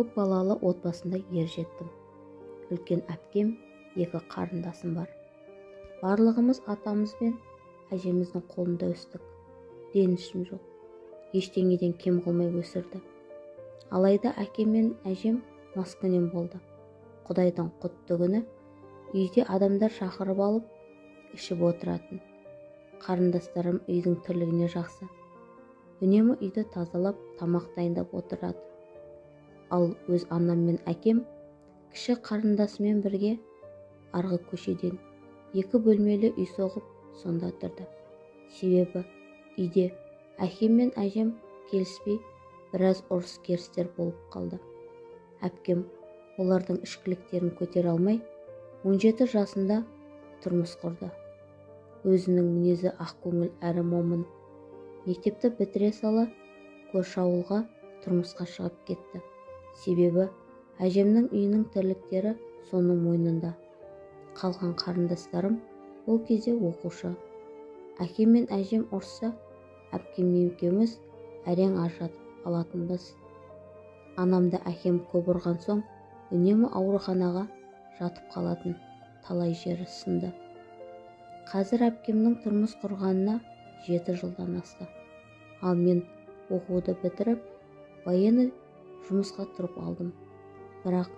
Көп балалы отбасында ер жеттім. Үлкен әпкем, 2 қарындасым бар. Барлығымыз атамыз бен әжеміздің қолында өстік. Ренішім жоқ. Ештеңеден кем қылмай өсірді. Алайда әкем мен әжем маскүнем болды. Құдайдың құтты күні үйде адамдар шақырып алып, ішіп отыратын. Қарындастарым үйдің тірлігіне жақсы. Үнемі үйді тазалап, тамақ дайындап отырады. Ал өз анам мен әкем кіші қарындасымен бірге арғы көшеден 2 бөлмелі үй соғып сонда тұрды. Себебі үйде әкем мен әжем келіспей біраз ұрыс-керістер болып қалды. Әпкем олардың ішкіліктерін көтере алмай 17 жасында тұрмыс құрды. Өзінің мінезі ақкөңіл әрі момын. Мектепті бітіре сала көрші ауылға тұрмысқа шығып кетті. Себебі әжемнің үйінің тірліктері соның мойнында. Қалған қарындастарым ол кезде оқушы. Әкем мен әжем ұрсса, әпкем екеуміз әрең ажыратып алатынбыз. Анамды әкем көп ұрған соң үнемі ауруханаға жатып қалатын, талай жері сынды. Қазір әпкемнің тұрмыс құрғанына 7 жылдан асты. Ал мен оқуды бітіріп, военный жұмысқа тұрып алдым. Бірақ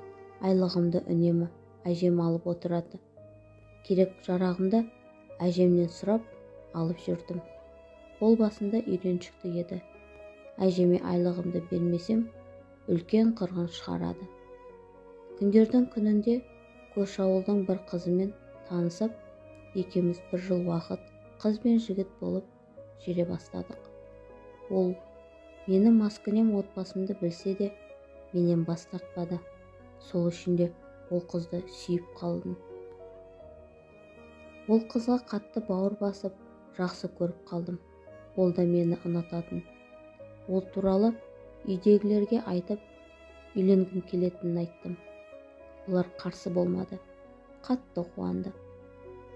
айлығымды үнемі әжем алып отырады. Керек жарағымды әжемнен сұрап алып жүрдім. Ол басында үйреншікті еді. Әжеме айлығымды бермесем, үлкен қырғын шығарады. Күндердің күнінде көрші ауылдың бір қызымен танысып, екеуміз бір жыл уақыт қыз бен жігіт болып жүре бастадық. Ол менің маскүнем отбасымды білсе де, менен бас тартпады. Сол үшін де ол қызды сүйіп қалдым. Ол қызға қатты бауыр басып, жақсы көріп қалдым. Ол да мені ұнататын. Ол туралы үйдегілерге айтып, үйленгім келетінін айттым. Олар қарсы болмады. Қатты қуанды.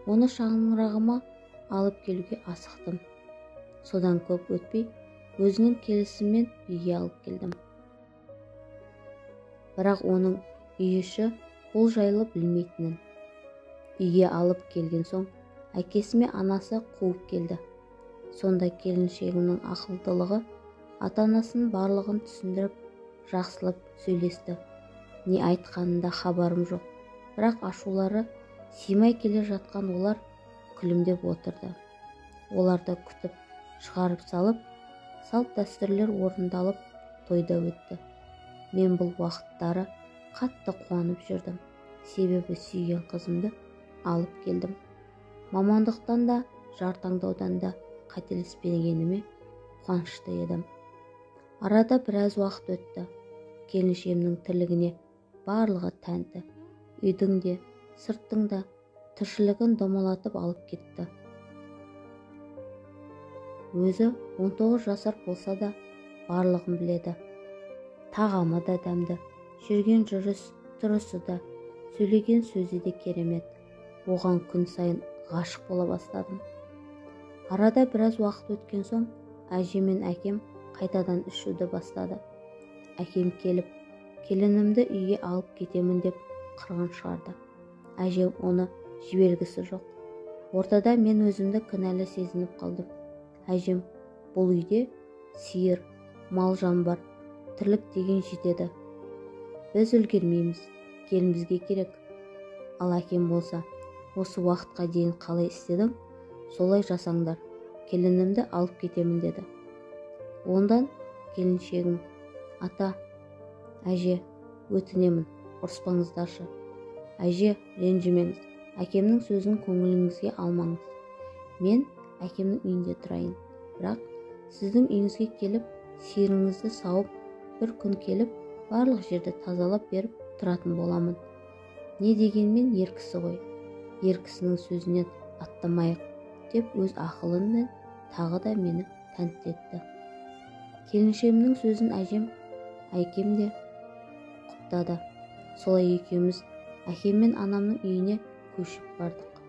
Оны шаңырағыма алып келуге асықтым. Содан көп өтпей, өзінің келісімімен үйге алып келдім. Бірақ оның үй іші бұл жайлы білмейтінін. Үйге алып келген соң, әкесі мен анасы қуып келді. Сонда келіншегімнің ақылдылығы ата-анасының барлығын түсіндіріп, жақсылап сөйлесті. Не айтқанында хабарым жоқ. Бірақ ашулары сыймай келе жатқан олар күлімдеп отырды. Оларды күтіп, шығарып салып, салт дәстүрлер орындалып, тойда өтті. Мен бұл уақыттары қатты қуанып жүрдім. Себебі сүйген қызымды алып келдім. Мамандықтан да, жар таңдаудан да қателеспегеніме қуанышты едім. Арада біраз уақыт өтті. Келіншегімнің тірлігіне барлығы тәнті. Үйдің де, сырттың да тіршілігін домалатып алып кетті. Өзі 19 жасар болса да барлығын біледі. Тағамы да дәмді, жүрген жүріс тұрысы да, сөйлеген сөзі де керемет. Оған күн сайын ғашық бола бастадым. Арада біраз уақыт өткен соң, әжем мен әкем қайтадан ішуді бастады. Әкем келіп, келінімді үйге алып кетемін деп қырғын шығарды. Әжем оны жібергісі жоқ. Ортада мен өзімді кінәлі сезініп қалдым. Әжем, бұл үйде сиыр, мал жан бар, тірлік деген жетеді. Біз үлгермейміз, келін бізге керек. Ал әкем болса, осы уақытқа дейін қалай істедің, солай жасаңдар, келінімді алып кетемін деді. Ондан келіншегім, ата, әже, өтінемін, ұрыспаңыздаршы. Әже, ренжімеңіз, әкемнің сөзін көңіліңізге алмаңыз. Мен әкемнің үйінде тұрайын, бірақ сіздің үйіңізге келіп, сиырыңызды сауып, бір күн келіп, барлық жерді тазалап беріп тұратын боламын. Не дегенмен ер кісі ғой, ер кісінің сөзінен аттамайық, деп өз ақылымен тағы да мені тәнті етті. Келіншегімнің сөзін әжем, әкем де құптады. Солай екеуміз әкем мен анамның үйіне көшіп бардық.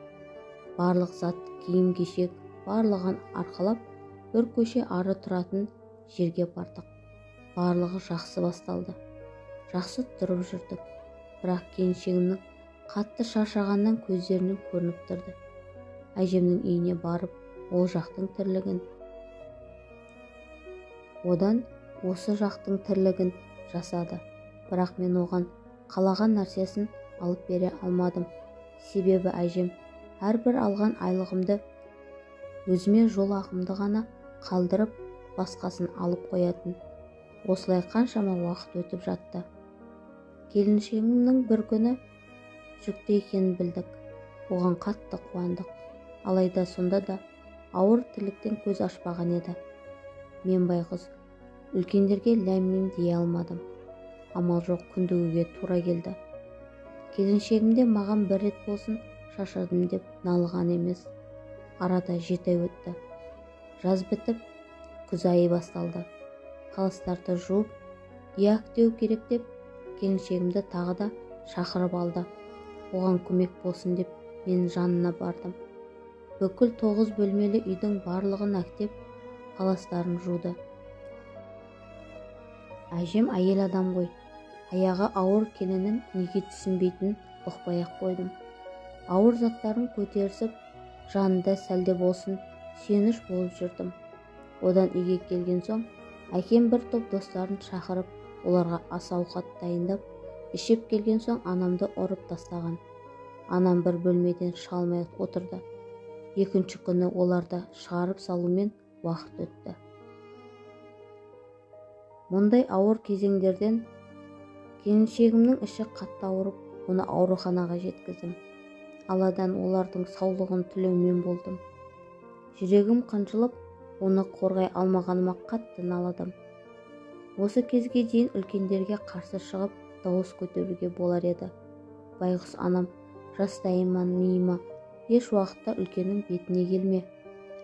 Барлық зат, киім-кешек барлығын арқалап, бір көше ары тұратын жерге бардық. Барлығы жақсы басталды. Жақсы тұрып жүрдік. Бірақ келіншегімнің қатты шаршағаннан көздерінен көрініп тұрды. Әжемнің үйіне барып, ол жақтың тірлігін, одан осы жақтың тірлігін жасады. Бірақ мен оған қалаған нәрсесін алып бере алмадым. Себебі әжем әрбір алған айлығымды өзіме жол ақымды ғана қалдырып, басқасын алып қоятын. Осылай қаншама уақыт өтіп жатты. Келіншегімнің бір күні жүкті екенін білдік. Оған қатты қуандық. Алайда сонда да ауыр тірліктен көз ашпаған еді. Мен байғұс үлкендерге ләм-мим дей алмадым. Амал жоқ, күндігуге тура келді. Келіншегім де маған бір рет болсын шаршадым деп налыған емес. Арада 7 ай өтті. Жаз бітіп, күз айы басталды. Паластарды жуып, үй әктеу керек деп келіншегімді тағы да шақырып алды. Оған көмек болсын деп мен жанына бардым. Бүкіл 9 бөлмелі үйдің барлығын әктеп, паластарын жуды. Әжем әйел адам ғой. Аяғы ауыр келінін неге түсінбейтінін ұқпай-ақ қойдым. Ауыр заттарын көтерісіп, жанында сәлде болсын сүйеніш болып жүрдім. Одан үйге келген соң, әкем бір топ достарын шақырып, оларға ас ауқат дайындап, ішіп келген соң анамды ұрып тастаған. Анам бір бөлмеден шыға алмай отырды. Екінші күні оларды шығарып салумен уақыт өтті. Мұндай ауыр кезеңдерден келіншегімнің іші қатты ауырып, оны ауруханаға жеткіздім. Алладан олардың саулығын тілеумен болдым. Жүрегім қынжылып, оны қорғай алмағаныма қатты наладым. Осы кезге дейін үлкендерге қарсы шығып, дауыс көтеруге болар еді. Байғұс анам жастайымнан миыма еш уақытта үлкеннің бетіне келме,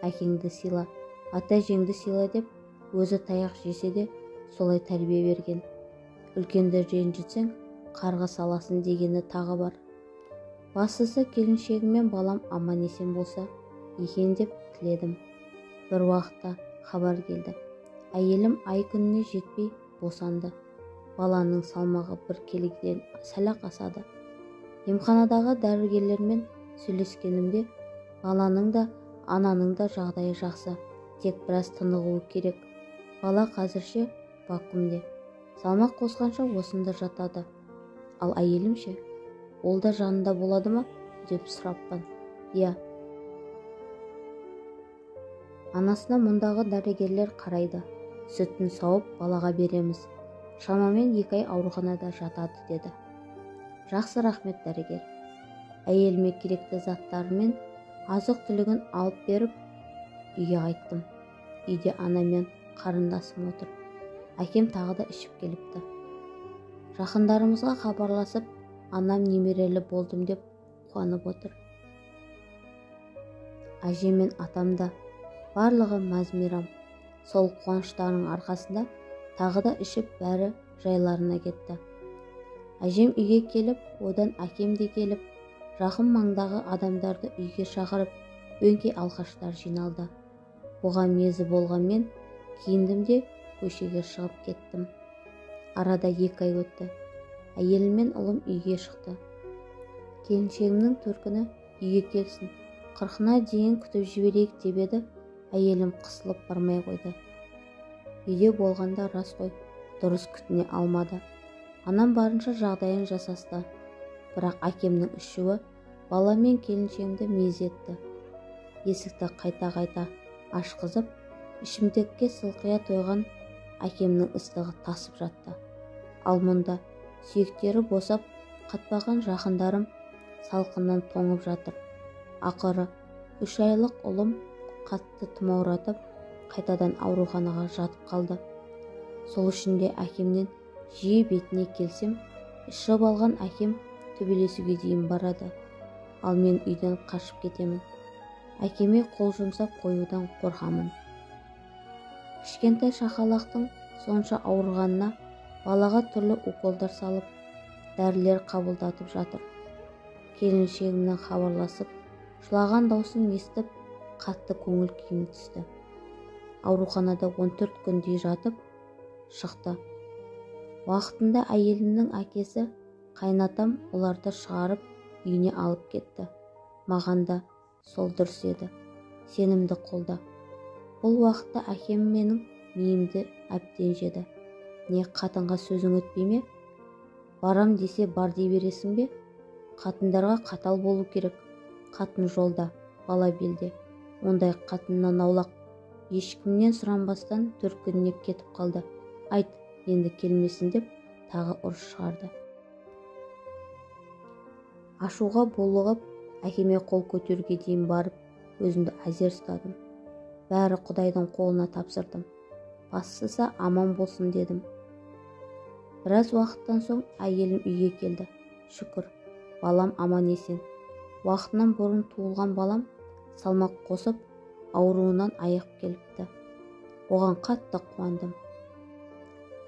әкеңді сыйла, ата-әжеңді сыйла деп өзі таяқ жесе де солай тәрбие берген. Үлкенді ренжітсең, қарға саласың дегені тағы бар. Бастысы келіншегім мен балам аман-есен болса екен деп тіледім. Бір уақытта хабар келді. Әйелім ай күніне жетпей босанды. Баланың салмағы 1 келіден сәл-ақ асады. Емханадағы дәрігерлермен сөйлескенімде баланың да ананың да жағдайы жақсы, тек біраз тынығуы керек. Бала қазірше вакуумде. Салмақ қосқанша осында жатады. Ал әйелім ше? Ол да жанында болады ма? Деп сұраппын. Иә. Анасына мұндағы дәрігерлер қарайды. Сүтін сауып балаға береміз. Шамамен 2 ай ауруханада жатады деді. Жақсы, рахмет дәрігер. Әйеліме керекті заттарымен азық-түлігін алып беріп, үйге қайттым. Үйде ана мен қарындасым отыр. Әкем тағы да ішіп келіпті. Жақындарымызға хабарласып, анам немерелі болдым деп қуанып отыр. Әжем мен атам да барлығы мәз-мейрам. Сол қуаныштарының арқасында тағы да ішіп бәрі жайларына кетті. Әжем үйге келіп, одан әкем де келіп, жақын маңдағы адамдарды үйге шақырып, өңкей алқаштар жиналды. Бұған мезі болғанмен киіндім де көшеге шығып кеттім. Арада 2 ай өтті. Әйелім мен ұлым үйге шықты. Келіншегімнің төркіні үйге келсін, 40-ына дейін күтіп жіберейік деп еді, әйелім қысылып бармай қойды. Үйде болғанда рас қой, дұрыс күтіне алмады. Анам барынша жағдайын жасасты. Бірақ әкемнің ішуі бала мен келіншегімді мезі етті. Есікті қайта-қайта ашқызып, ішімдікке сылқия тойған әкемнің ыстығы тасып жатты. Ал мұнда сүйектері босап, қатпаған жақындарым салқыннан тоңып жатыр. Ақыры 3 айлық ұлым қатты тұмауратып, қайтадан ауруханаға жатып қалды. Сол үшін де әкемнен жиі бетіне келсем, ішіп алған әкем төбелесуге дейін барады. Ал мен үйден қашып кетемін. Әкеме қол жұмсап қоюдан қорқамын. Кішкентай шақалақтың сонша ауырғанына балаға түрлі уколдар салып, дәрілер қабылдатып жатыр. Келіншегімнің хабарласып, жылаған даусын естіп, қатты көңіл күйім түсті. Ауруханада 14 күндей жатып шықты. Уақытында әйелімнің әкесі қайнатам оларды шығарып үйіне алып кетті. Маған да сол дұрыс еді. Сенімді қолда. Бұл уақытта әкем менің миымды әбден жеді. Не қатынға сөзің өтпей ме? Барам десе бар дей бересің бе? Қатындарға қатал болу керек. Қатын жолда, бала белде. Ондай қатыннан аулақ. Ешкімнен сұранбастан төркініне кетіп қалды. Айт, енді келмесін деп тағы ұрыс шығарды. Ашуға булығып, әкеме қол көтеруге дейін барып, өзімді әзер ұстадым. Бәрі Құдайдың қолына тапсырдым. Бастысы аман болсын дедім. Біраз уақыттан соң әйелім үйге келді. Шүкір, балам аман есен. Уақытынан бұрын туылған балам салмақ қосып, ауруынан айығып келіпті. Оған қатты қуандым.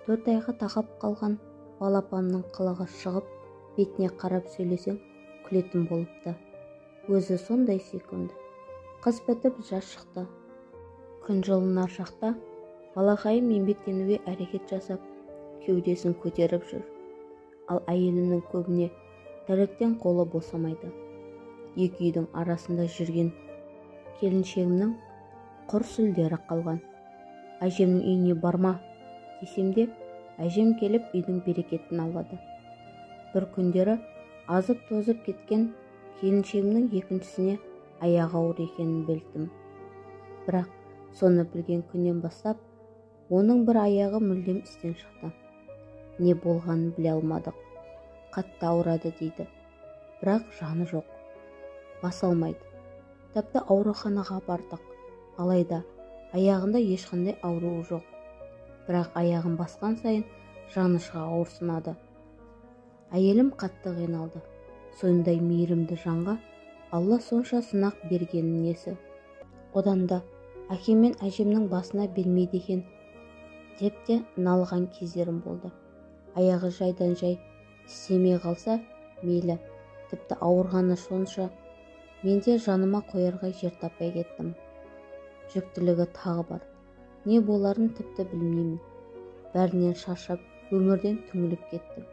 4 айға тақап қалған балапанның қылығы шығып, бетіне қарап сөйлесең күлетін болыпты. Өзі сондай сүйкімді. Қыс бітіп жаз шықты. Күн жылынар шақта балақайым еңбектенуге әрекет жасап, кеудесін көтеріп жүр. Ал әйелімнің көбіне тірліктен қолы босамайды. Екі үйдің арасында жүрген келіншегімнің құр сүлдері қалған. Әжемнің үйіне барма десем де, әжем келіп үйдің берекетін алады. Бір күндері азып-тозып кеткен келіншегімнің екіншісіне аяғы ауыр екенін білдім. Бірақ соны білген күннен бастап, оның бір аяғы мүлдем істен шықты. Не болғанын біле алмадық. Қатты ауырады дейді. Бірақ жаны жоқ. Баса алмайды. Тіпті ауруханаға бардық. Алайда аяғында ешқандай ауруы жоқ. Бірақ аяғын басқан сайын жаны шыға ауырсынады. Әйелім қатты қиналды. Сондай мейірімді жанға Алла сонша сынақ бергенін несі? Одан да әкем мен әжемнің басына бермейді екен деп те налыған кездерім болды. Аяғы жайдан жай істемей қалса, мейлі, тіпті ауырғаны сонша, мен де жаныма қоярға жер таппай кеттім. Жүктілігі тағы бар. Не боларын тіпті білмеймін. Бәрінен шаршап, өмірден түңіліп кеттім.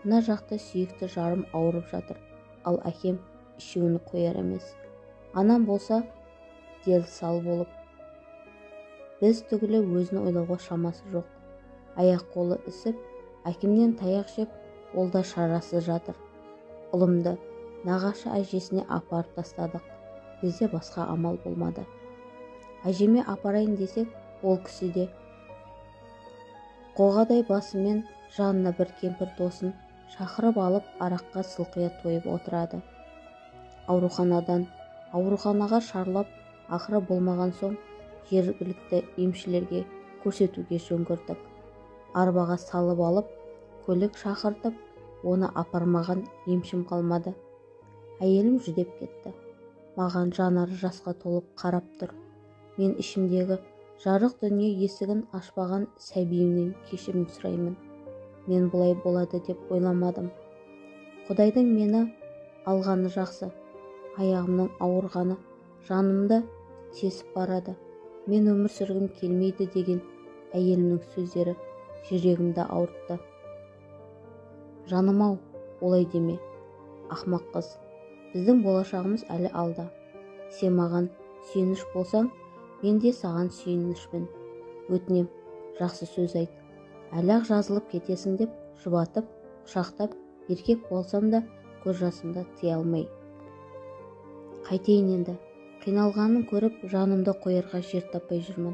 Мына жақта сүйікті жарым ауырып жатыр, ал әкем ішуін қояр емес. Анам болса, дел сал болып. Біз түгілі өзін ойлауға шамасы жоқ. Аяқ қолы ісіп, әкемнен таяқ жеп, ол да шарасыз жатыр. Ұлымды нағашы әжесіне апарып тастадық. Бізде басқа амал болмады. Әжеме апарайын десек, ол кісі де қоғадай басымен жанына бір кемпір досын шақырып алып, араққа сылқия тойып отырады. Ауруханадан ауруханаға шарлап, ақыры болмаған соң жергілікті емшілерге көрсетуге жөн көрдік. Арбаға салып алып, көлік шақыртып, оны апармаған емшім қалмады. Әйелім жүдеп кетті. Маған жанары жасқа толып қарап тұр. Мен ішімдегі жарық дүние есігін ашпаған сәбиімнен кешірім сұраймын. Мен бұлай болады деп ойламадым. Құдайдың мені алғаны жақсы. Аяғымның ауырғаны жанымды тесіп барады. Мен өмір сүргім келмейді деген әйелімнің сөздері жүрегімді ауыртты. Жаным-ау, олай деме, ақмақ қыз. Біздің болашағымыз әлі алда. Сен маған сүйеніш болсаң, мен де саған сүйенішпін. Өтінем, жақсы сөз айт. Әлі-ақ жазылып кетесің деп жұбатып, құшақтап, еркек болсам да көз жасымды тыя алмай. Қайтейін енді, қиналғанын көріп, жанымды қоярға жер таппай жүрмін.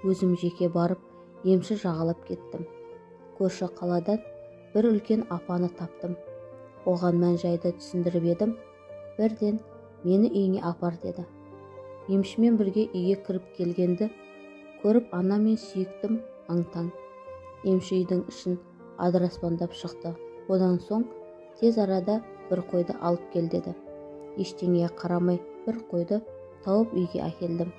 Өзім жеке барып, емші жағалап кеттім. Көрші қаладан бір үлкен апаны таптым. Оған мән-жайды түсіндіріп едім, бірден мені үйіңе апар деді. Емшімен бірге үйге кіріп келгенді көріп, ана мен сүйіктім аң-таң. Емші үйдің ішін адыраспандап шықты. Одан соң тез арада бір қойды алып кел деді. Ештеңеге қарамай бір қойды тауып үйге әкелдім.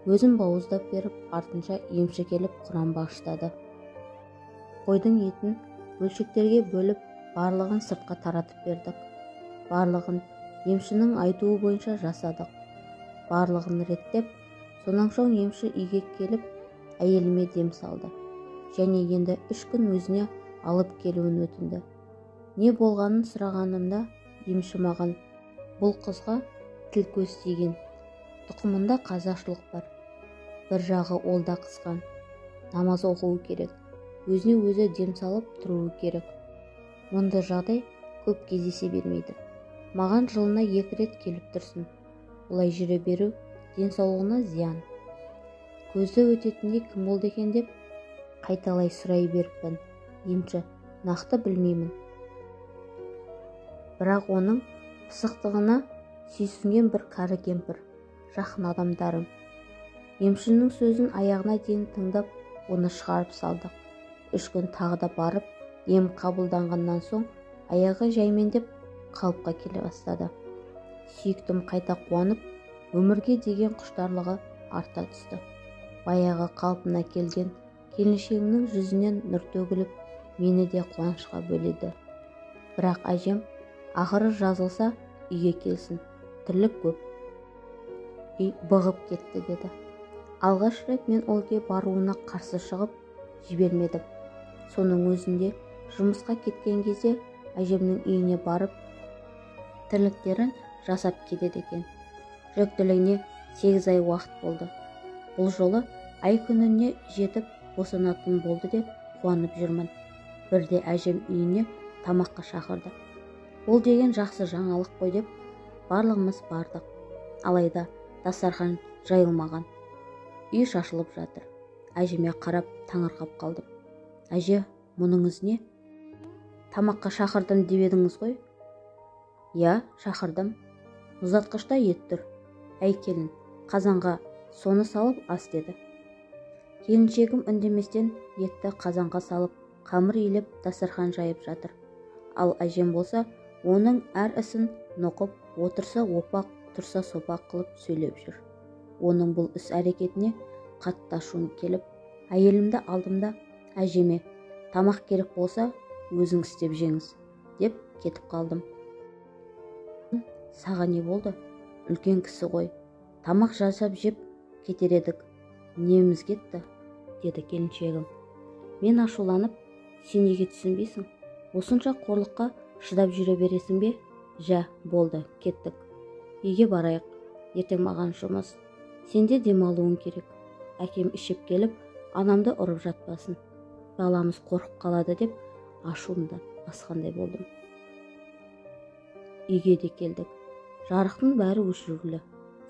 Өзім бауыздап беріп, артынша емші келіп құран бағыштады. Қойдың етін бөлшектерге бөліп, барлығын сыртқа таратып бердік. Барлығын емшінің айтуы бойынша жасадық. Барлығын реттеп, сонан соң емші үйге келіп, әйеліме дем салды. Және енді 3 күн өзіне алып келуін өтінді. Не болғанын сұрағанымда емші маған бұл қызға тіл көз тиген, тұқымында қазақшылық бар. Бір жағы ол да қысқан, намаз оқуы керек, өзіне өзі дем салып тұруы керек. Мұндай жағдай көп кездесе бермейді. Маған жылына 2 рет келіп тұрсын. Бұлай жүре беру денсаулығына зиян. Көзі өтетіндей кім болды екен деп қайталай сұрай беріппін. Емші нақты білмеймін. Бірақ оның пысықтығына сүйсінген бір кәрі кемпір, жақын адамдарым. Емшінің сөзін аяғына дейін тыңдап, оны шығарып салдық. 3 күн тағы да барып, ем қабылданғаннан соң аяғы жаймендеп қалыпқа келе бастады. Сүйіктім қайта қуанып, өмірге деген құштарлығы арта түсті. Баяғы қалпына келген келіншегімнің жүзінен нұр төгіліп, мені де қуанышқа бөледі. Бірақ әжем ақыры жазылса үйге келсін, тірлік көп, үй бұғып кетті деді. Алғаш рет мен олге баруына қарсы шығып жібермедім. Соның өзінде жұмысқа кеткен кезде әжемнің үйіне барып тірліктерін жасап кетеді екен. Жүктілігіне 8 ай уақыт болды. Бұл жолы ай күніне жетіп босанатын болды деп қуанып жүрмін. Бірде әжем үйіне тамаққа шақырды. Ол деген жақсы жаңалық қой деп барлығымыз бардық. Алайда дастархан жайылмаған. Үй шашылып жатыр. Әжеме қарап таңырқап қалдым. Әже, мұныңыз не? Тамаққа шақырдым деп едіңіз ғой? Иә, шақырдым. Мұздатқышта ет тұр. Әй келін, қазанға соны салып ас деді. Келіншегім үндеместен етті қазанға салып, қамыр илеп дастархан жайып жатыр. Ал әжем болса, оның әр ісін ноқып, отырса опақ, тұрса сопақ қылып сөйлеп жүр. Оның бұл іс әрекетіне қатты ашуым келіп, әйелімді алдымда әжеме тамақ керек болса, өзің істеп жеңіз деп кетіп қалдым. Саған не болды? Үлкен кісі ғой. Тамақ жасап жеп кетер едік. Неміз кетті, деді келіншегім. Мен ашуланып, сен неге түсінбейсің? Осынша қорлыққа шыдап жүре бересің бе? Жә, болды, кеттік. Үйге барайық. Ертең маған жұмыс. Сенде демалуың керек. Әкем ішіп келіп, анамды ұрып жатпасын. Баламыз қорқып қалады деп ашуымды басқандай болдым. Үйге де келдік. Жарықтың бәрі өшірулі.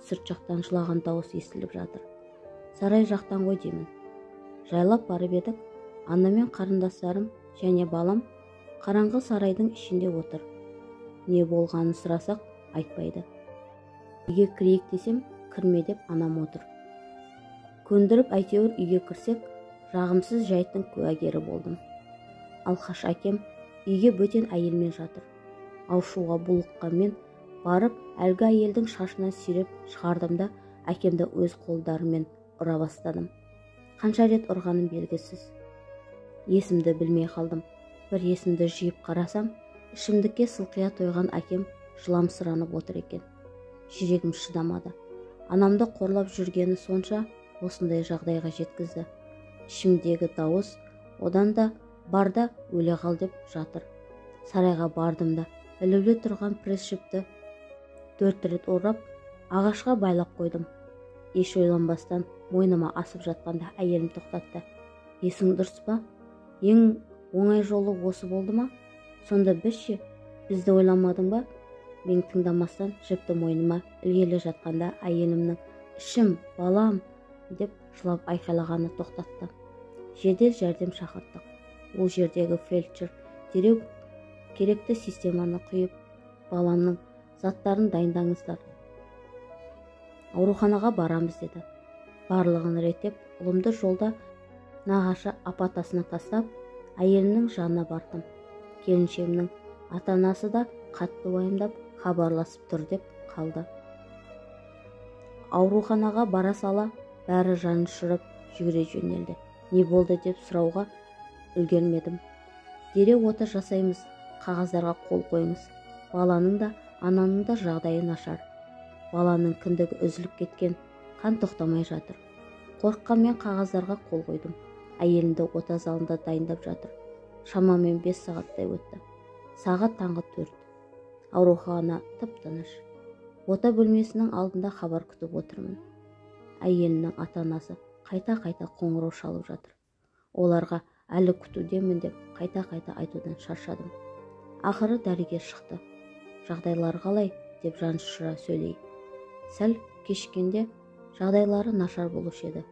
Сырт жақтан жылаған дауыс естіліп жатыр. Сарай жақтан ғой деймін. Жайлап барып едік, ана мен қарындастарым және балам қараңғы сарайдың ішінде отыр. Не болғанын сұрасақ, айтпайды. Үйге кірейік десем, кірме деп анам отыр. Көндіріп әйтеуір үйге кірсек, жағымсыз жайттың куәгері болдым. Алқаш әкем үйге бөтен әйелмен жатыр. Аушуға булыққан мен барып, әлгі әйелдің шашынан сүйреп шығардым да, әкемді өз қолдарыммен ұра бастадым. Қанша рет ұрғаным белгісіз. Есімді білмей қалдым. Бір есімді жиып қарасам, ішімдікке сылқия тойған әкем жыламсыранып отыр екен. Жүрегім шыдамады. Анамды қорлап жүргені сонша осындай жағдайға жеткізді. Ішімдегі дауыс одан да бар да өле қал деп жатыр. Сарайға бардым да, ілулі тұрған пресс жіпті 4 рет орап, ағашқа байлап қойдым. Еш ойланбастан мойныма асып жатқанда әйелім тоқтатты. Есің дұрыс па? Ең оңай жолы осы болды ма? Сонда біз ше, бізді ойламадың ба? Мен тыңдамастан жіпті мойныма ілгелі жатқанда әйелімнің ішім, балам деп жылап айқайлағаны тоқтатты. Жедел жәрдем шақырттық. Ол жердегі фельдшер дереу керекті системаны құйып, баламның заттарын дайындаңыздар, ауруханаға барамыз деді. Барлығын реттеп, ұлымды жолда нағашы апатасына тастап, әйелімнің жанына бардым. Келіншегімнің ата-анасы да қатты уайымдап хабарласып тұр деп қалды. Ауруханаға бара сала бәрі жанұшырып жүгіре жөнелді. Не болды деп сұрауға үлгермедім. Дереу ота жасаймыз, қағаздарға қол қойыңыз. Баланың да, ананың да жағдайы нашар. Баланың кіндігі үзіліп кеткен, қан тоқтамай жатыр. Қорыққанмен қағаздарға қол қойдым. Әйелімді ота залында дайындап жатыр. Шамамен 5 сағаттай өтті. Сағат таңғы 4. Аурухана тып-тыныш. Ота бөлмесінің алдында хабар күтіп отырмын. Әйелімнің ата-анасы қайта-қайта қоңырау шалып жатыр. Оларға әлі күтудемін деп қайта-қайта айтудан шаршадым. Ақыры дәрігер шықты. Жағдайлары қалай деп жанұшыра сөйлей. Сәл кешіккенде жағдайлары нашар болушы еді.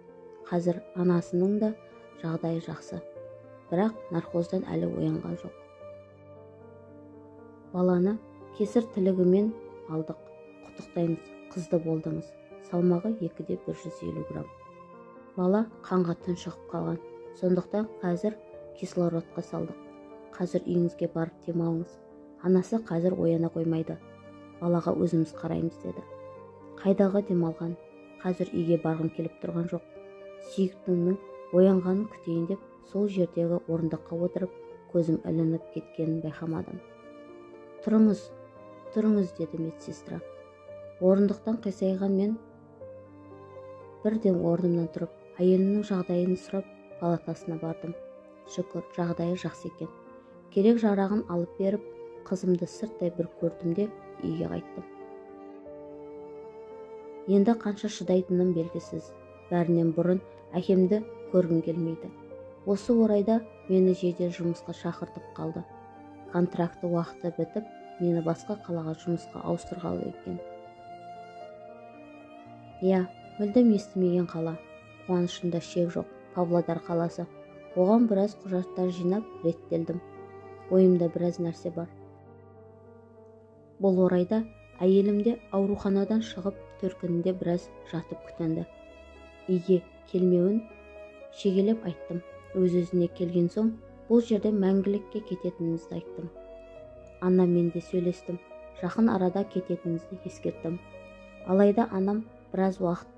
Қазір анасының да жағдайы жақсы. Бірақ наркоздан әлі оянған жоқ. Баланы кесір тілігімен алдық. Құттықтаймыз, қызды болдыңыз. Салмағы 2,150 грамм. Бала қанға тұншығып қалған. Сондықтан қазір кислородқа салдық. Қазір үйіңізге барып демалыңыз. Анасы қазір ояна қоймайды. Балаға өзіміз қараймыз деді. Қайдағы демалған? Қазір үйге барғым келіп тұрған жоқ. Сүйіктімнің оянғанын күтейін деп сол жердегі орындыққа отырып, көзім ілініп кеткенін байқамадым. Тұрыңыз, тұрыңыз деді медсестра. Орындықтан қисайған мен бірден орнымнан тұрып, әйелімнің жағдайын сұрап палатасына бардым. Шүкір, жағдайы жақсы екен. Керек жарағын алып беріп, қызымды сырттай бір көрдім де үйге қайттым. Енді қанша шыдайтыным белгісіз. Бәрінен бұрын әкемді көргім келмейді. Осы орайда мені жедел жұмысқа шақыртып қалды. Контракты уақыты бітіп, мені басқа қалаға жұмысқа ауыстырғалы екен. Иә, мүлдем естімеген қала. Қуанышымда шек жоқ. Павлодар қаласы. Оған біраз құжаттар жинап реттелдім. Ойымда біраз нәрсе бар. Бұл орайда әйелім де ауруханадан шығып, төркінінде біраз жатып күтінді. Үйге келмеуін шегелеп айттым. Өз-өзіне келген соң бұл жерде мәңгілікке кететінімізді айттым. Анаммен де сөйлестім. Жақын арада кететінімізді ескерттім. Алайда анам біраз уақыт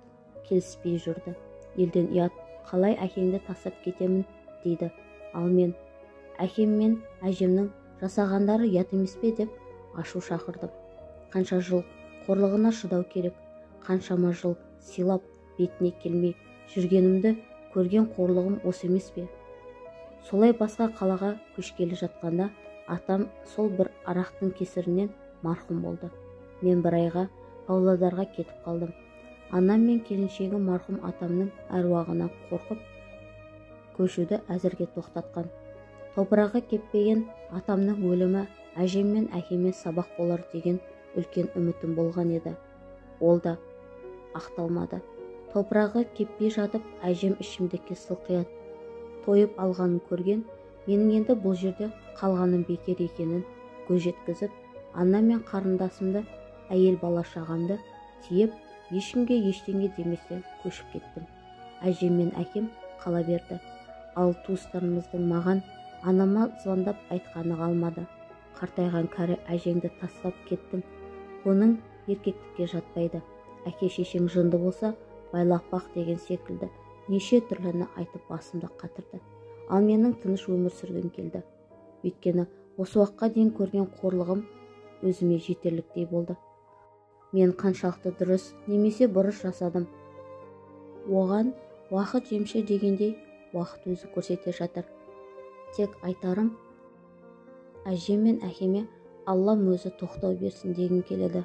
келіспей жүрді. Елден ұят, қалай әкеңді тастап кетемін дейді. Ал мен әкем мен әжемнің жасағандары ұят емес пе деп ашу шақырдым. Қанша жыл қорлығына шыдау керек, қаншама жыл сыйлап бетіне келмей жүргенімді көрген қорлығым осы емес пе? Солай басқа қалаға көшкелі жатқанда атам сол бір арақтың кесірінен марқұм болды. Мен бір айға Павлодарға кетіп қалдым. Анам мен келіншегім марқұм атамның әруағынан қорқып, көшуді әзірге тоқтатқан. Топырағы кеппеген атамның өлімі әжем мен әкеме сабақ болар деген үлкен үмітім болған еді. Ол да ақталмады. Топырағы кеппей жатып, әжем ішімдікке сылқия тойып алғанын көрген, менің енді бұл жерде қалғаным бекер екенін көз жеткізіп, анам мен қарындасымды, әйел бала шағамды тиеп, ешкімге ештеңе деместен көшіп кеттім. Әжем мен әкем қала берді. Ал туыстарымыздың маған, анама звондап айтқаны қалмады. Қартайған кәрі әжеңді тастап кеттің. Оның еркектікке жатпайды. Әке шешең жынды болса, байлап бақ деген секілді неше түрліні айтып басымды қатырды. Ал менің тыныш өмір сүргім келді. Өйткені осы уақытқа дейін көрген қорлығым өзіме жетерліктей болды. Мен қаншалықты дұрыс немесе бұрыс жасадым. Оған уақыт жемші дегендей уақыт өзі көрсете жатыр. Тек айтарым, әжем мен әкеме Аллам өзі тоқтау берсін дегім келеді.